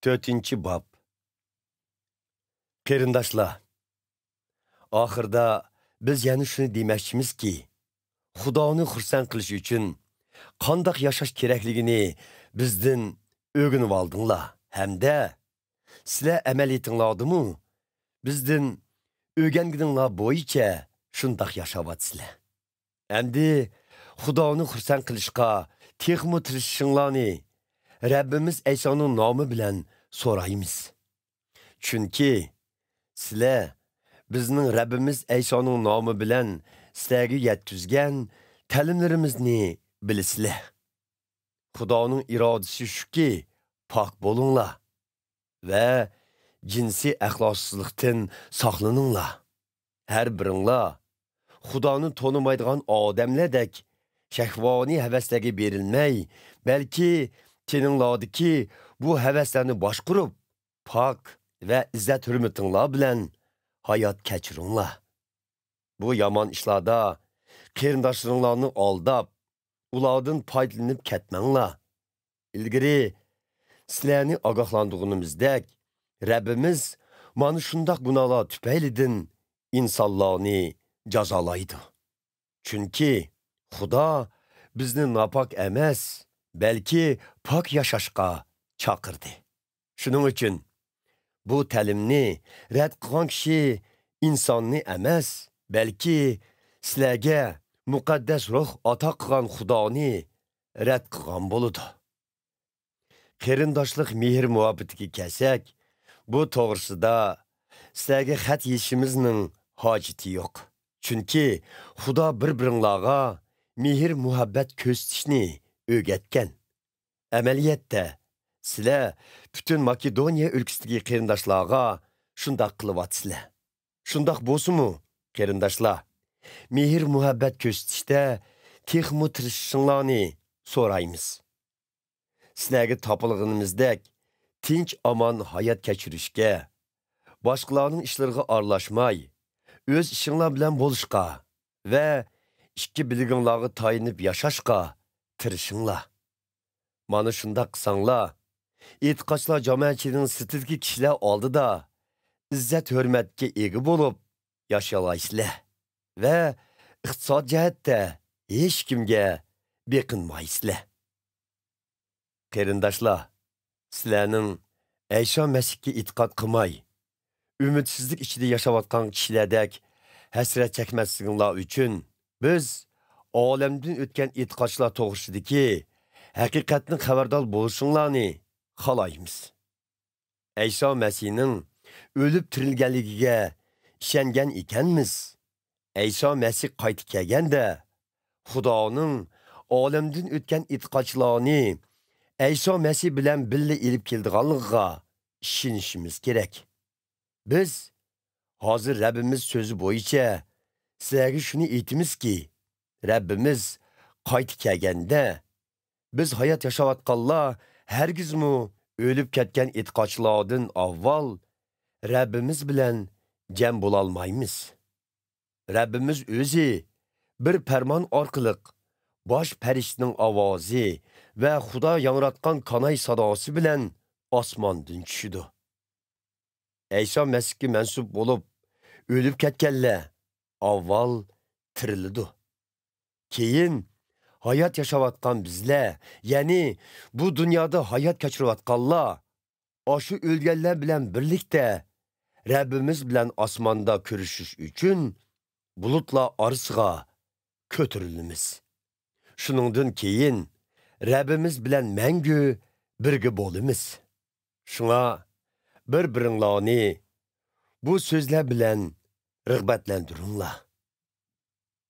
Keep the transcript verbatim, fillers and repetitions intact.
تۆتىنچى باب. قېرىنداشلار، ئاخىردا بىز يەنە شۇنى دېمەكچىمىزكى، خۇدانى خۇرسەن قىلىش ئۈچۈن قانداق ياشاش كېرەكلىكىنى بىزدىن ئۆگىنىۋالدىڭلار ھەمدە سىلەر ئەمەلىيىتىڭلاردىمۇ بىزدىن ئۆگەنگىنىڭلار بويىچە شۇنداق ياشاۋاتىسىلەر. ئەمدى خۇدانى خۇرسەن قىلىشقا تېخىمۇ تىرىشىشىڭلارنى رەببىمىز ئەيسانىڭ نامى بىلەن سورايمىز. چۈنكى سىلەر بىزنىڭ رەببىمىز ئەيسانىڭ نامى بىلەن سىلەرگە يەتكۈزگەن تەلىملىرىمىزنى بىلىسىلەر. خۇدانىڭ ئىرادىسى شۇكى، پاك بولۇڭلار ۋە جىنسىي ئەخلاقسىزلىقتىن ساقلىنىڭلار. ھەر بىرىڭلار خۇدانى تونۇمايدىغان ئادەملەردەك شەھۋانىي ھەۋەسلەرگە بېرىلمەي، بەلكى تېنىڭلاردىكى بۇ ھەۋەسلەرنى باشقۇرۇپ، پاك ۋە ئىززەت-ھۆرمىتىڭلار بىلەن ھايات كەچۈرۈڭلار. بۇ يامان ئىشلاردا قېرىنداشلىرىڭلارنى ئالداپ، ئۇلاردىن پايدىلىنىپ كەتمەڭلار. ئىلگىرى سىلەرنى ئاگاھلاندۇرغىنىمىزدەك، رەببىمىز مانا شۇنداق گۇناھلار تۈپەيلىدىن ئىنسانلارنى جازالايدۇ. چۈنكى خۇدا بىزنى ناپاك ئەمەس، بەلكى پاك ياشاشقا چاقىردى. شۇنىڭ ئۈچۈن بۇ تەلىمنى رەت قىلغان كىشى ئىنساننى ئەمەس، بەلكى سىلەرگە مۇقەددەس روھ ئاتا قىلغان خۇدانى رەت قىلغان بولىدۇ. قېرىنداشلىق مېھىر-مۇھەببىتىگە كەلسەك، بۇ توغرىسىدا سىلەرگە خەت يېزىشىمىزنىڭ ھاجىتى يوق. چۈنكى خۇدا بىر-بىرىڭلارغا مېھىر-مۇھەببەت كۆرسىتىشنى ئۆگەتكەن. ئەمەلىيەتتە، سىلەر پۈتۈن ماكېدونىيە ئۆلكىسىدىكى قېرىنداشلارغا شۇنداق قىلىۋاتىسىلەر. شۇنداق بولسىمۇ، قېرىنداشلار، مېھىر-مۇھەببەت كۆرسىتىشتە تېخىمۇ تىرىشىشىڭلارنى سورايمىز. سىلەرگە تاپىلغىنىمىزدەك تىنچ-ئامان ھايات كەچۈرۈشكە، باشقىلارنىڭ ئىشلىرىغا ئارىلاشماي، ئۆز ئىشىڭلار بىلەن بولۇشقا ۋە ئىككى بىلىكىڭلارغا تايىنىپ ياشاشقا تىرىشىڭلار. مانا شۇنداق قىلساڭلار، ئېتىقادچىلار جامائەتچىلىكىنىڭ سىرتىدىكى كىشىلەر ئالدىدا ئىززەت-ھۆرمەتكە ئىگە بولۇپ ياشىيالايسىلەر ۋە ئىقتىساد جەھەتتە ھېچكىمگە بېقىنمايسىلەر. قېرىنداشلار، سىلەرنىڭ ئەيسا مەسىھكە ئېتىقاد قىلماي، ئۈمىدسىزلىك ئىچىدە ياشاۋاتقان كىشىلەردەك ھەسرەت چەكمەسلىكىڭلار ئۈچۈن، بىز ئالەمدىن ئۆتكەن ئېتىقادچىلار توغرىسىدىكى ھەقىقەتنى خەۋەردار بولۇشۇڭلارنى خالايمىز. ئەيسا مەسىھنىڭ ئۆلۈپ تىرىلگەنلىكىگە ئىشەنگەن ئىكەنمىز. ئەيسا مەسىھ قايتا كەلگەندە، خۇدانىڭ ئالەمدىن ئۆتكەن ئېتىقادچىلارنى ئەيسا مەسىھ بىلەن بىللە ئېلىپ كېلىدىغانلىقىغا ئىشىنىشىمىز كېرەك. بىز ھازىر رەببىمىز سۆزى بويىچە سىلەرگە شۇنى ئېيتىمىزكى، رەببىمىز قايتا كەلگەندە، بىز ھايات ياشاۋاتقانلار ھەرگىزمۇ ئۆلۈپ كەتكەن ئېتىقادچىلاردىن ئاۋۋال رەببىمىز بىلەن جەم بولالمايمىز. رەببىمىز ئۆزى بىر پەرمان ئارقىلىق باش پەرىشتىنىڭ ئاۋازى ۋە خۇدا ياڭراتقان كاناي ساداسى بىلەن ئاسماندىن چۈشىدۇ. ئەيسا مەسىھكە مەنسۇپ بولۇپ ئۆلۈپ كەتكەنلەر ئاۋۋال تىرىلىدۇ. كېيىن ھايات ياشاۋاتقان بىزلەر، يەنى بۇ دۇنيادا ھايات كەچۈرۈۋاتقانلار، ئاشۇ ئۆلگەنلەر بىلەن بىرلىكتە رەببىمىز بىلەن ئاسماندا كۆرۈشۈش ئۈچۈن بۇلۇتلار ئارىسىغا كۆتۈرۈلىمىز. شۇنىڭدىن كېيىن رەببىمىز بىلەن مەڭگۈ بىرگە بولىمىز. شۇڭا بىر-بىرىڭلارنى بۇ سۆزلەر بىلەن رىغبەتلەندۈرۈڭلار.